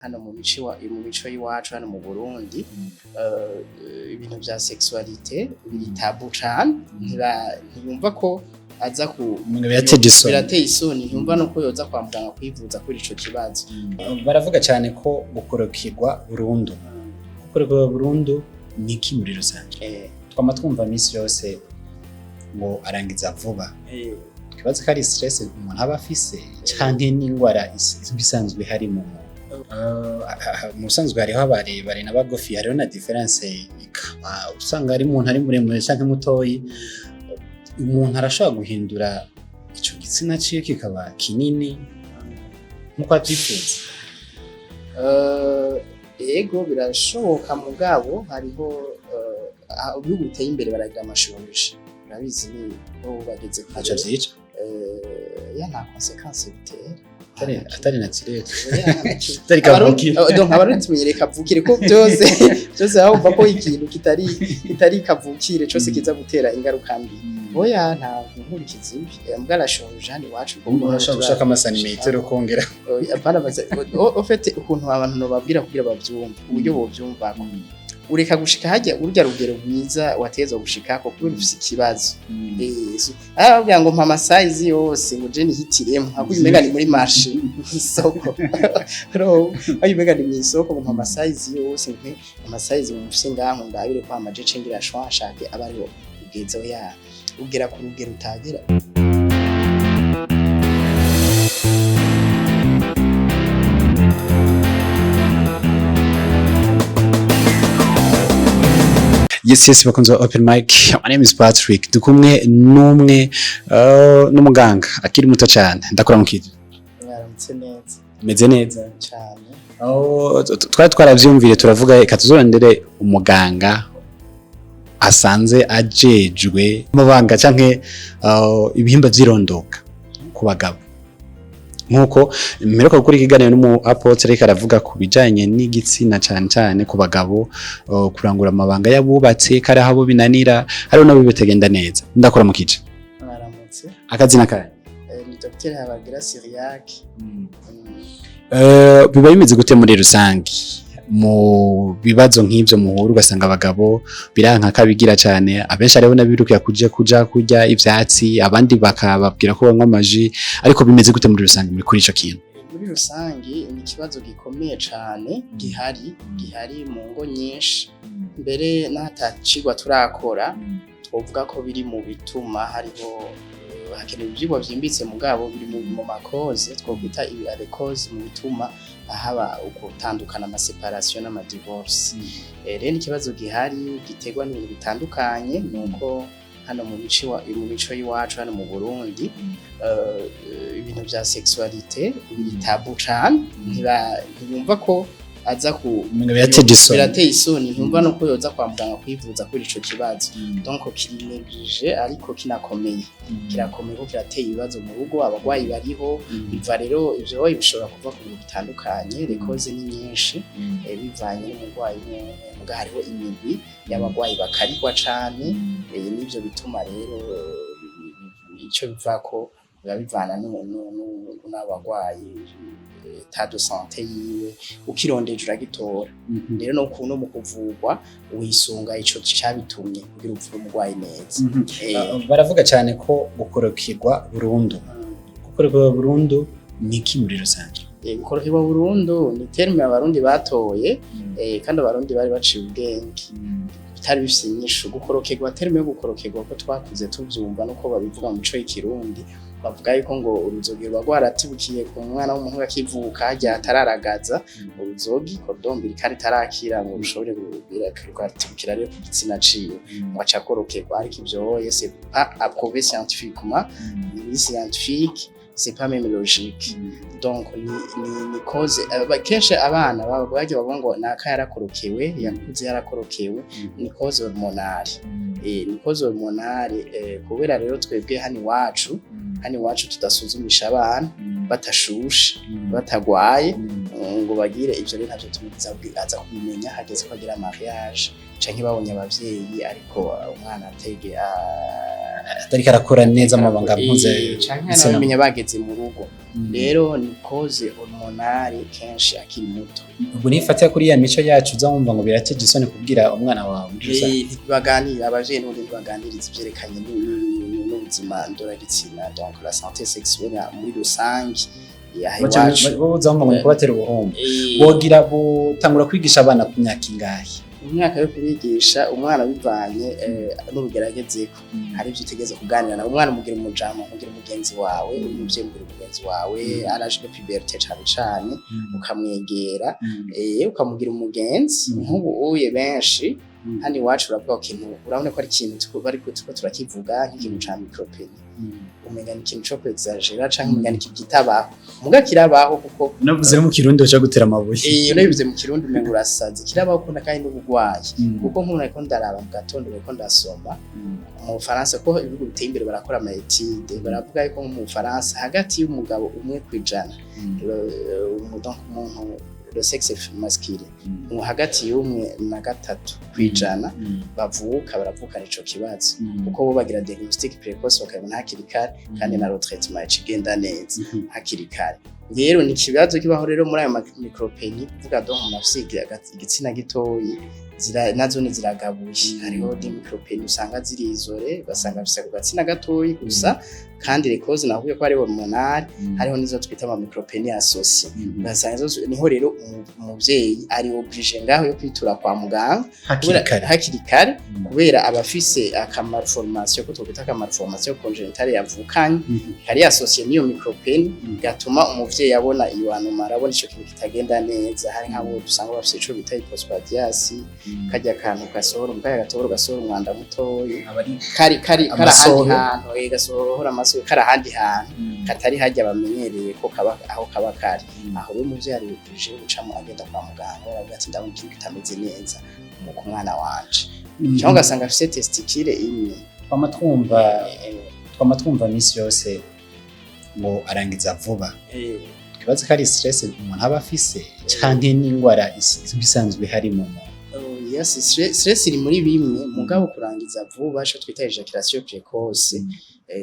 Hano mu mico y'iwacu hano mu Burundi, ibintu vya sexualité biri tabou cane. Ntibumva ko aza ku Umenga birateje isoni. Birateye isoni, ntiyumva nuko yoza kwa muganga kwivuza kuri ico kibazo. Baravuga cyane ko gukorokirwa burundu, gukorokirwa burundu ni iki muri rusange? Twama twumva iminsi yose ngo arangiza vuba. Twibaze ko ari stress umuntu aba afise canke n'ingwara isanzwe ihari mu muntu. Mu busanzwe hariho abarebare n'abagufi, hariho na différence, ikaba usanga ari umuntu ari muremure canke mutoyi. Umuntu arashobora guhindura ico gitsina ciwe kikaba kinini nkuko avyifuza? Ego, birashoboka, mugabo hariho ibihugu biteye imbere baragira ama chirurgie, urabizi, ni bo bageze kure. Ntaco vyica? Ya, nta conséquence bitera. Atari naturel? Oya, nta na kimwe. Atari kavukire? Donc abarundi tumenyereye kavukire, ko byose byose bumva ko ikintu kitari kavukire cose kiza gutera ingaruka mbi. Oya, nta nkurikizi mbi. Mbwa la chirurgie hano iwacu Umuntu ashobora gushaka amasantimetero kongera? Oya, apana, au fait ukuntu abantu nobabwira kugira bavyumve, uburyo bovyumvako, ureka gushika hajya urya rugero rwiza wategezwa gushikako kubera ufise ikibazo. Arababwira ngo mpa ama size yose, ngo je nihitiremo, nka umenga ni muri marché, mw'isoko, aho umenga ni mw'isoko, ngo mpa ama size yose, mpe ama size mufise ngaho ndabire ko amaje cengira choix nshake aba ariho ugezeho, ya ugera ku rugero utagera. Yes, bakunze open mic. My name is Patrick. Dukumwe n'umwe n'umuganga akiri muto cyane. Ndakora mu kije. Mwaramutse neza. Meze neza. Cane. Oh, twari twaravyumvire, turavuga reka tuzorondere umuganga asanze ajejwe amabanga canke ibihimba vy'irondoka ku bagabo, nkuko mperuka gukora ikiganiro n'umu apôtre, ariko aravuga ku bijanye n'igitsina cane cane ku bagabo, kurangura amabanga y'abubatse kari aho binanira, hariho nabo bitagenda neza. Ndakora mu kice. Mwaramutse. Akazina kawe? Ni Dr Habagira Cyriaque. Biba bimeze gute muri rusange mu bibazo nk'ivyo muhura, ugasanga abagabo biranka kabigira cane, abenshi hariho n'abirukira kuja kurya ivyatsi, abandi bakababwira ko banywa ama jus, ariko bimeze gute muri rusange muri kuri ico kintu? Muri rusange ni ikibazo gikomeye cane gihari mu ngo nyinshi, mbere n'atacigwa turakora twovuga ko biri mu bituma hariho hakenewe ivyigwa vyimbitse, mugabo biri mu ma causes twokwita ibi causes mu bituma haba ugutandukana, ama séparation n'ama divorce. Rero ikibazo gihari giterwa n'ibintu bitandukanye, nuko hano mu mico y'iwacu hano mu Burundi, ibintu vya sexualité biri tabou cane. Ntibumva ko aza ku Umenga birateje isoni. Birateye isoni, ntiyumva nuko yoza kwa muganga kwivuza kuri ico kibazo. Donc kiri négligé, ariko kinakomeye, kirakomeye ko kirateye ibibazo mu rugo, abagwayi bariho. Biva rero, ivyo bishobora kuva ku bintu bitandukanye, les causes ni nyinshi, bivanye n'umurwayi umwe umwe, muga hariho imigwi y'abagwayi bakarigwa cane. N'ivyo bituma rero ico bivako biba bivana n'abagwayi, état de santé yiwe, ukirondeje uragitora. Rero no mu kuvurwa wisunga ico cabitumye kugira uvure umurwayi neza. Baravuga cyane ko gukorokirwa burundu, gukorokirwa burundu ni iki muri rusange? Gukorokerwa burundu ni terme abarundi batoye, kandi abarundi bari baciye ubwenge, bitari bifise inyishu. Gukorokerwa, terme yo gukorokerwa, ko twakuze tuvyumva nuko babivuga mu mico y'ikirundi, bavuga yuko ngo uruzogi ruba rwaratibukiye ku mwana w'umuhungu akivuka, harya atararagaza uruzogi, cordon ombilical itarakira ngo rushobore rwatibukira rero ku gitsina ciwe, ngo aca akorokerwa. Ariko ivyo oye c'est pas approuvé scientifiquement, ni scientifique, c'est pas même logique. Donc ni cause kenshi abana bagiye bavuga ngo naka yarakorokewe, yakuze yarakorokewe, ni cause hormonale, ni cause hormonale. Kubera rero twebwe hano iwacu tudasuzumisha abana batashushe, batagwaye, ngo bagire ivyo, rero ntavyo tumuza aza kubimenya hageze ko agira mariage canke babonye abavyeyi, ariko umwana atege Atariko arakora neza amabanga mpuze Canke gitsina. N'abamenya bageze mu rugo. Rero ni cause hormonale kenshi akiri muto. Ubwo nifatira kuri ya mico yacu, uza wumva ngo birateje isoni kubwira umwana wawe muri rusange. Ntibaganira, abavyeyi n'ubundi ntibaganiriza ivyerekanye n'ubuzima ndoragitsina, donc la santé sexuelle muri rusange aha iwacu. Bo uza wumva ngo ni kubatera ubuhumbu. Bogira butangura kwigisha abana ku myaka ingahe? Mu myaka yo kubigisha umwana bivanye n'urugeragezeko. Hari ibyo utegereza kuganira nawe. Umwana umugira umujama, umugira umugenzi wawe, umuvyeyi umugira umugenzi wawe à l'âge de puberté cane cane, ukamwegera, ukamugira umugenzi. Nk'ubu uye benshi hano iwacu uravuga ko ikintu, urabona ko ari ikintu bariko turiko turakivuga nk'ikintu ca micropénis, umenga ni ikintu co kwexagera canke umenga ni ikintu kitabaho, muga kirabaho kuko Unavuze no mu Kirundi uca gutera amabuye. Unabivuze mu Kirundi umenga urasaze. Kirabaho ko kandi n'ubugwayi, kuko nk'ubu nariko ndaraba mu gatondo, nariko ndasoma mu Bufaransa ko ibihugu biteye imbere barakora ama études, baravuga yuko mu Bufaransa hagati y'umugabo 1%, donc umuntu le sexe masculin, mu hagati y'1 na 3% bavuka baravukana ico kibazo, kuko bo bagira diagnostic précoce bakabona hakiri kare, kandi na traitement ikigenda neza hakiri kare. Rero ni ikibazo kibaho. Rero muri ayo micropénis, kuvuga donc umuntu afise igitsina gitoyi, nazo ni ziragabuye. Hariho des micropénis usanga ziri isolées, ugasanga afise ku gatsina gatoyi gusa, kandi les causes nahuye ko ari hormonale. Hariho nizo twita ama micropénis associés, ugasanga izo niho rero umuvyeyi ari obligé ngaho yo kwitura kwa muganga hakiri kare. Hakiri kare, kubera aba afise aka malformation, ko twokwita aka malformation congénitale yavukanye, kari associé n'iyo micropénis, gatuma umuvyeyi abona iyo anomalie, abona ico kintu kitagenda neza. Hari nk'abo dusanga bafise ico bita hypospadias, karya kantu gasohora, kaya gatoboro gasohora umwanda mutoyi, kari ahandi Amasohoro. hantu, gasohora amasohoro, kari ahandi hantu katari harya bamenyereye ko kaba, aho kaba kari. Aho rero umuvyeyi ari obligé gucamo agenda kwa muganga, baravuga ati: "Ndabona ikintu kitameze neza mu ku mwana wanje." Cyangwa ugasanga afise testicule imwe. Twama twumva misi yose ngo arangiza vuba. Twibaze ko ari stress umuntu aba afise canke n'ingwara isanzwe ihari mu muntu? Oh, yes, stress iri muri bimwe, mugabo kurangiza vuba, ico twita éjaculation précoce,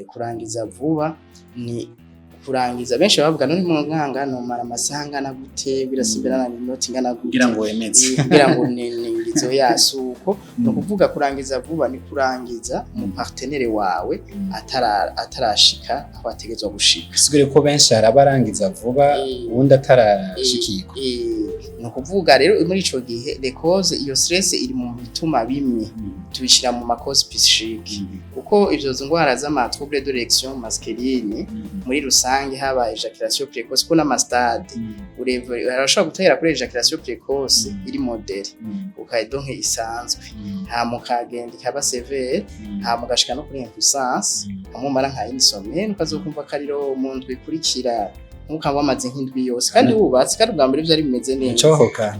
kurangiza vuba ni kurangiza. Benshi bavuga: "None mu nkanga nomara amasaha angana gute? Birasimbirana iminota ingana gute?" Kugira ngo wemeze. Kugira ngo ni ngizo yasuko. Ni ukuvuga kurangiza vuba ni kurangiza mu partenaire wawe atarashika aho ategerezwa gushika. Bisigure ko benshi hari abarangiza vuba uwundi atarashikirwa. Ni ukuvuga rero muri ico gihe les causes, iyo stress iri mu bituma bimwe tubishira mu ma causes psychiques, kuko ivyo ngwara z'ama trouble de l'érection masculine muri rusange, haba éjaculation précoce, ko n'ama stades ureve arashobora gutera kuri éjaculation précoce iri modérée, ukayidonke isanzwe, hama ukagenda ikaba sévère, hama ugashika no kuri impuissance, hamwe umara nka une semaine, ukazokumva akariro mu ndwi ikurikira, nk'ukaba wamaze nk'indwi yose kandi wubatse, kandi ubwa mbere vyari bimeze neza. Cohoka.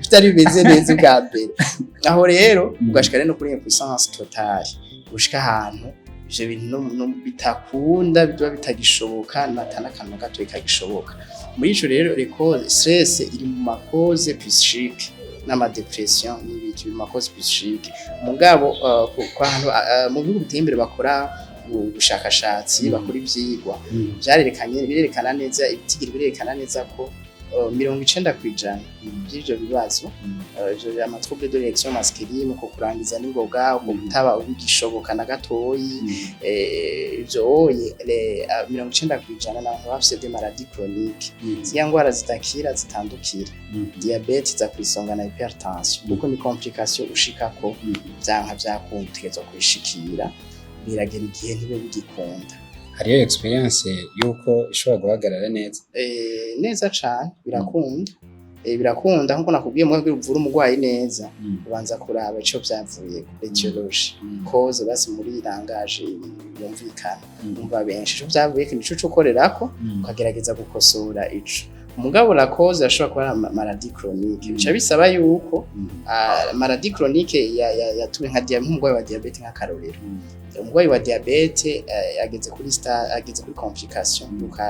Bitari bimeze neza ubwa mbere. Aho rero ugashika rero no kuri impuissance totale, gushika ahantu ivyo bintu bitakunda, biba bitagishoboka, n'akantu na gatoyi kagishoboka. Muri ico rero les causes, stress iri mu ma causes psychiques n'ama dépressions n'ibiki, mu ma causes psychiques. Mugabo ku hantu mu bihugu biteye imbere bakora ubushakashatsi, bakora ivyigwa, vyarerekanye, birerekana neza, ibitigiri birerekana neza ko 90% vy'ivyo bibazo, ivyo ama trouble de l'érection masculine, uko kurangiza n'ingoga, uko kutaba ubigishoboka na gatoyi, ivyo oye 90% n'abantu bafise des maladies chroniques, ziriya ngwara zidakira zitandukira, diabète iza kw'isonga na hypertension, kuko ni complication ushikako vyanka vyakunda utegerezwa kuyishikira, biragera igihe ntibe bigikunda. Hariyo expérience yuko ishobora guhagarara neza? Neza cane, birakunda. Birakunda nkuko nakubwiye, mwebwe uvura umurwayi neza, ubanza kuraba ico vyavuyeko, étiologie, cause, basi muri langage yumvikana, umva benshi ico vyavuyeko nico uca ukorerako, ukagerageza gukosora ico. Mugabo la cause ashobora kuba ari maladie chronique, bica bisaba yuko maladie chronique yatumye nka nk'umurwayi wa diabète nk'akarorero. Umurwayi wa diabète ageze kuri stade, ageze kuri complication, yuko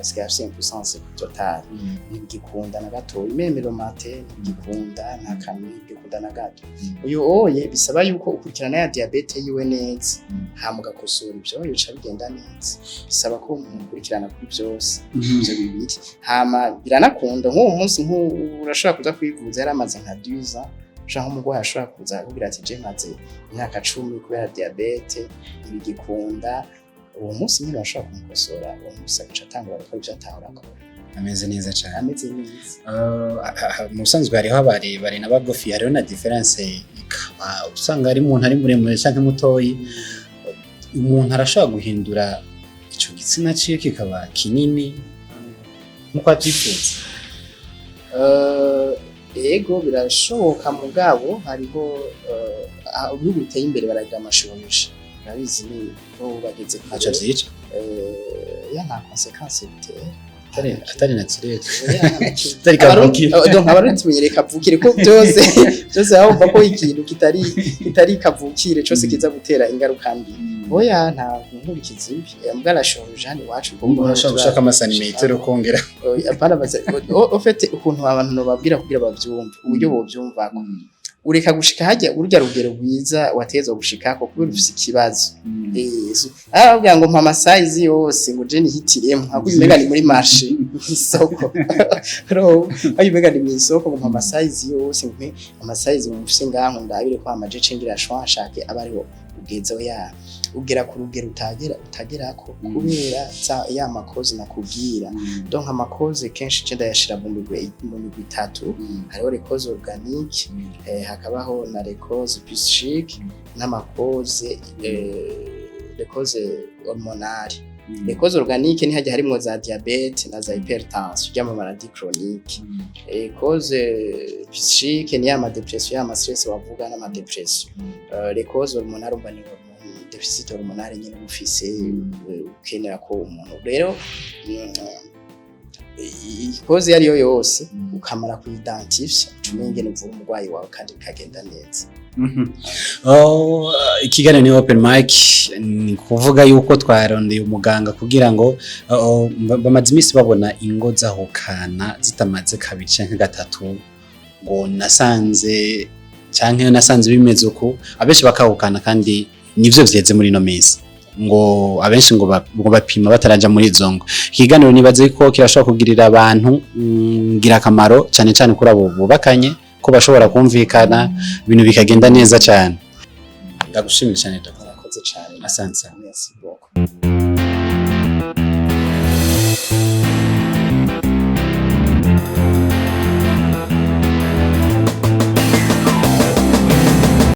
asigaye afise impuissance totale, ntibigikunda na gato. Même le matin ntibigikunda, nta kantu, ntibigikunda na gato. Uyu oye bisaba yuko ukurikirana ya diabète yiwe neza, hama ugakosora ivyo, bica bigenda neza. Bisaba ko mukurikirana kuri byose ivyo bibiri, hama biranakunda. Nk'uwo munsi nk'ubu urashobora kuza kwivuza yari amaze nka 10 ans, ushaka nk'umurwayi ashobora kuza akubwira ati: "Je maze imyaka 10 kubera diabète, ntibigikunda." Uwo munsi nyine urashobora kumukosora, uwo munsi agaca atangura gukora ivyo atahora akora. Ameze neza cyane. Ameze neza. Mu busanzwe hariho abarebare n'abagufi, hariho na différence, ikaba usanga ari umuntu ari muremure canke mutoyi. Umuntu arashobora guhindura ico gitsina ciwe kikaba kinini nkuko avyifuza? Ego, birashoboka, mugabo hariho ibihugu biteye imbere baragira ama chirurgie, urabizi, ni bo bageze kure. Ntaco vyica? Ya, nta conséquence bitera. Atari naturel? Oya, nta na kimwe. Atari kavukire. Donc abarundi tumenyereye kavukire, ko byose byose bumva ko ikintu kitari kavukire cose kiza gutera ingaruka mbi. Oya, nta nkurikizi mbi. Mbwa la chirurgie hano iwacu Urashobora gushaka amasantimetero ukongera. Oya, apana, au fait ukuntu abantu nobabwira kugira bavyumve, uburyo bovyumvako, ureka gushika hajya urya rugero rwiza wategezwa gushikako kubera ufise ikibazo. Arababwira ngo mpa ama size yose, ngo je nihitiremo, nka umenga ni muri marché, mw'isoko, aho umenga ni mw'isoko, ngo mpa ama size yose, mpe ama size mufise ngaho ndabire ko amaje cengira choix, nshake aba ariho ugezeho. Ya, ugera ku rugero utagerako kubera ya ma causes nakubwira. Donc ama causes kenshi je ndayashira mu migwi itatu: hariho les causes organiques, hakabaho na les causes psychiques, n'ama causes les causes hormonales. Les causes organiques ni hajya harimwo za diabète na za hypertension, ry'ama maladie chronique. Cause psychique ni ya ma dépression, ya ma stress wavuga n'ama dépression. Les causes hormonales, umva, ni hormone, déficit hormonale nyine uba ufise, ukenera ko umuntu rero cause iyo ariyo yose ukamara kuyidentifya, uca umenya ingene uvura umurwayi wawe kandi bikagenda neza. Oh, ikiganiro ni open mic, ni kuvuga yuko twarondeye umuganga kugira ngo oh, bamaze iminsi babona ingo zahukana zitamaze kabiri canke gatatu, ngo nasanze canke nasanze bimeze uku, abenshi bakahukana, kandi nivyo vyeze muri ino minsi, ngo abenshi ngo bapima bataraja muri izo ngo. Ikiganiro nibaze ko kirashobora kugirira abantu ngirakamaro, cane cane kuri abo bubakanye, ko bashobora kumvikana ibintu bikagenda neza cyane. Ndagushimira cyane, Dr. Murakoze cane. Asante sana. Merci beaucoup.